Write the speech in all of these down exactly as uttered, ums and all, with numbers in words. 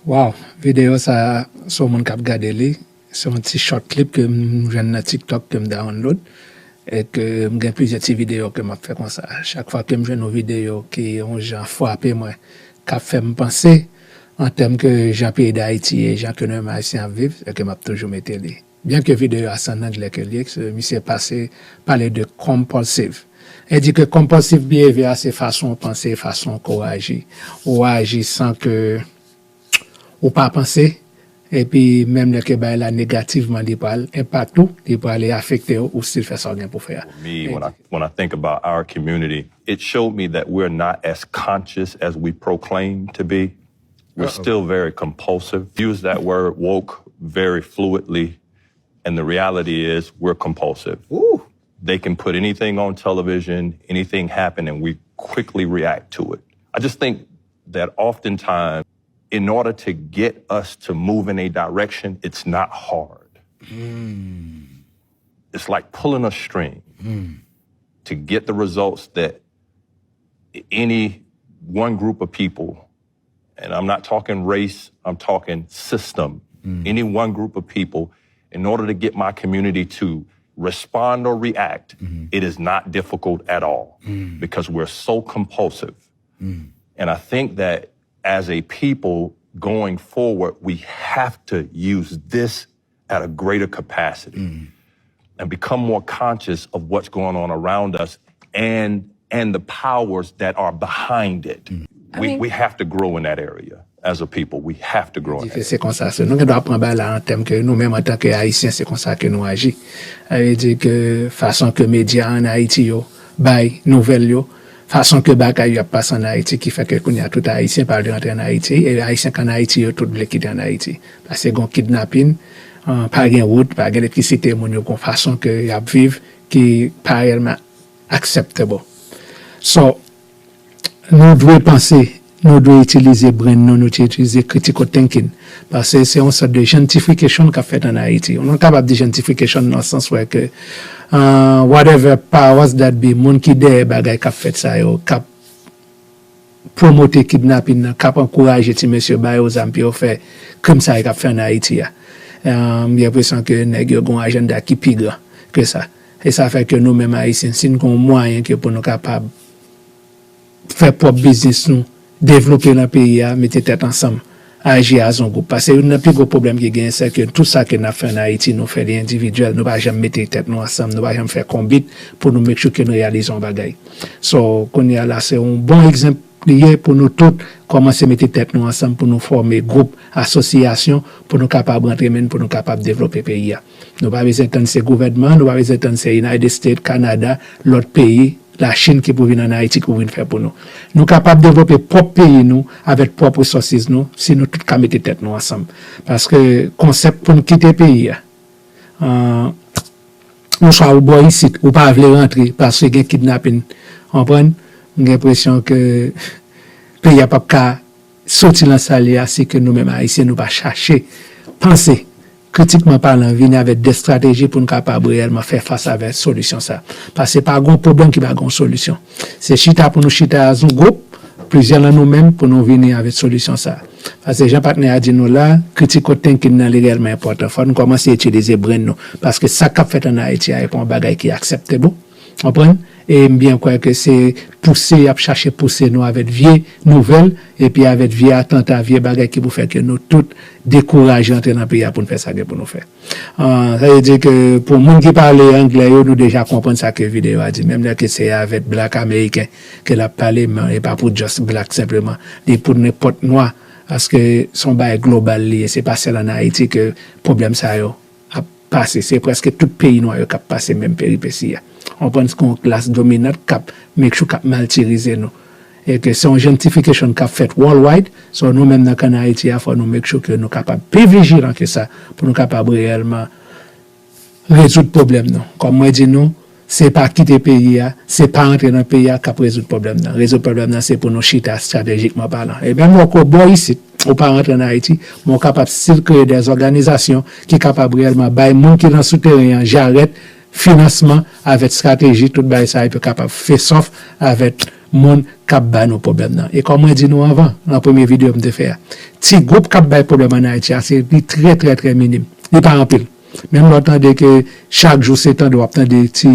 Waw, videyo sa a, se yon moun k ap gade li. Se yon ti short clip ke m jwenn nan TikTok ke m download. E ke m gen plizyè ti videyo ke m ap fè konsa. Chak fwa ke m jwenn yon videyo ki yon jan frape mwen, k ap fè m panse an tèm ke jan peyi Dayiti ye, jan ke nou menm Ayisyen ap viv, e ke m ap toujou mete li. Byen ke videyo a se an anglè ke l ye, misye pase pale de compulsive. E di ke compulsive behavior a se fason w panse, fason w aji. Ou aji san ke ou pa panse, epi menm lè ke bagay la negativman li pral enpakte w, li pral afekte w, ou still fè sa w gen pou fè a. Me, when I when I think about our community, it showed me that we're not as conscious as we proclaim to be. We're still very compulsive. Use that word woke very fluidly, and the reality is we're compulsive. They can put anything on television, anything happen, and we quickly react to it. I just think that oftentimes, in order to get us to move in a direction, it's not hard. It's like pulling a string to get the results that any one group of people, and I'm not talking race, I'm talking system, any one group of people, in order to get my community to respond or react, it is not difficult at all because we're so compulsive. And I think that as a people going forward, we have to use this at a greater capacity and become more conscious of what's going on around us and and the powers that are behind it. We, we have to grow in that area as a people. We have to grow in that. Se konsa, se nou gen dwa pran bagay la an tèm ke nou menm antanke Ayisyen, se konsa ke nou aji. Sa vle di ke fason ke medya an Ayiti yo bay nouvèl yo, fason ke bagay yo ap pase an Ayiti, ki fè ke kounye a tout Ayisyen pa vle rantre an Ayiti, e Ayisyen k an Ayiti yo tout vle kite an Ayiti. Paske gon kidnapin, pa gen wout, pa gen elektrisite, moun yo gon fason ke y ap viv ki pa reyèlman acceptable. So, nou dwe panse, nou dwe itilize brain nou, nou dwe itilize critical thinking. Paske se yon sòt de gentrification k ap fèt an Ayiti. Nou kapab di gentrification nan sans wè ke uh, whatever powers that be, moun ki dèyè bagay k ap fèt sa yo, k ap pwomote kidnapin nan, k ap ankouraje ti mesye ba yo zam pou yo fè krim sa yo k ap fè an Ayiti a. Uh, m gen enpresyon ke nèg yo gon ajanda ki pi gran ke sa. E sa fè ke nou menm Ayisyen, si n gon mwayen ke pou nou kapab fè pwòp biznis nou, devlope nan peyi a, mete tèt ansanm, aji as yon gwoup. Paske youn nan pi gwo pwoblèm ki genyen, se ke tout sa ke n ap fè an Ayiti, nou fè li endividyèl, nou pa janm mete tèt nou ansanm, nou pa janm fè konbit pou nou make sure ke nou reyalize yon bagay. So, kounye a la, se yon bon egzanp li ye pou nou tout kòmanse mete tèt nou ansanm pou nou fòme gwoup, asosyasyon, pou nou kapab rantre men n, pou nou kapab devlope peyi a. Nou pa bezwen tann se gouvènman, nou pa bezwen tann se United States, Kanada, lòt peyi, Lachin ki pou vin an Ayiti, ki pou vin fè pou nou. Nou kapab devlope pwòp peyi nou avèk pwòp resources nou si nou tout ka mete tèt nou ansanm. Paske konsèp pou n kite peyi a, uh, oswa ou bò isit, ou pa vle rantre paske gen kidnapin, konprann? M gen enpresyon ke peyi a p ap ka soti nan sa l ye a si ke nou menm Ayisyen nou pa chache panse kritikman palan, vini avèk de estrateji pou n kapab reyèlman fè fas avèk solisyon sa. Paske pa gon pwoblèm ki pa gon solisyon. Se chita pou nou chita as yon gwoup, plizyè nan nou menm, pou nou vini avèk solisyon sa. Paske jan patnè a di nou la, critical thinking nan li reyèlman enpòtan. Fò n kòmanse itilize brain nou. Paske sa k ap fèt an Ayiti a, e pa yon bagay ki akseptable. Konprann? E m byen kwè ke se pouse y ap chache pouse nou avèk vye nouvèl, epi avèk vye atanta, vye bagay ki pou fè ke nou tout dekouraje antre nan peyi a pou n fè sa gen pou nou fè. Uh, sa vle di ke pou moun ki pale anglè yo, nou deja konprann sa ke videyo a di. Menm lè ke se avèk black ameriken ke l ap pale, men e pa pou just black senpleman. Li pou nenpòt nwa. Paske se yon bagay global li ye. Se pa sèl an Ayiti ke pwoblèm sa yo ap pase. Se prèske tout peyi nwa yo k ap pase menm peripesi a. Konprann, se yon klas dominant k ap make sure k ap maltirize nou. E ke se yon gentrification k ap fèt worldwide. So nou menm nan kan Ayiti a, fò nou make sure ke nou kapab pi vijilan ke sa pou nou kapab reyèlman rezoud pwoblèm nou. Kòm mwen di nou, se pa kite peyi a, se pa antre nan peyi a k ap rezoud pwoblèm nan. Rezoud pwoblèm nan se pou nou chita estratejikman palan. E menm lè w bò isit, ou pa rantre an Ayiti, men w kapab still kreye de òganizasyon ki kapab reyèlman bay moun ki nan souteren an jarèt, finansman, avèk estrateji, tout bagay sa yo pou kapab fes off avèk moun k ap ba nou pwoblèm nan. E kòm mwen di nou anvan, nan premye videyo m te fè a, ti gwoup k ap bay pwoblèm ann Ayiti a, se li trè, trè, trè minim. Li pa anpil. Menm lè w tande ke chak jou se tande, w ap tande ti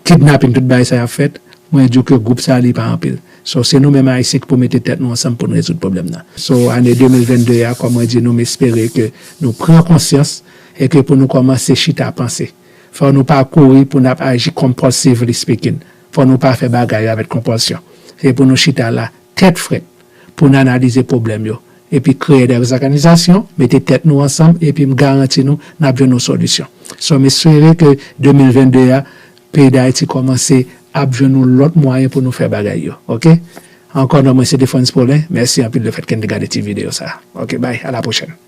kidnaping, tout bagay sa y ap fèt, mwen di w ke gwoup sa li pa anpil. So, se nou menm Ayisyen ki pou mete tèt nou ansanm pou n rezoud pwoblèm nan. So, ane de mil vennde a, kòm mwen di nou, m espere ke nou pran konsyans e ke pou nou kòmanse chita panse. Fò nou pa kouri pou n ap aji compulsively speaking. Fò nou pa fè bagay yo avèk konpòlsyon. Se pou nou chita la, tèt frèt, pou n analize pwoblèm yo. Epi kreye de òganizasyon, mete tèt nou ansanm, epi m garanti nou, n ap jwenn yon solisyon. So, m espere ke de mil vennde a, peyi Dayiti kòmanse ap jwenn yon lòt mwayen pou nou fè bagay yo. Oke? Ankò, non mwen se Defrantz Paulin. Mèsi anpil lefètke n te gade ti videyo sa a. Oke, bye. A la pwochèn.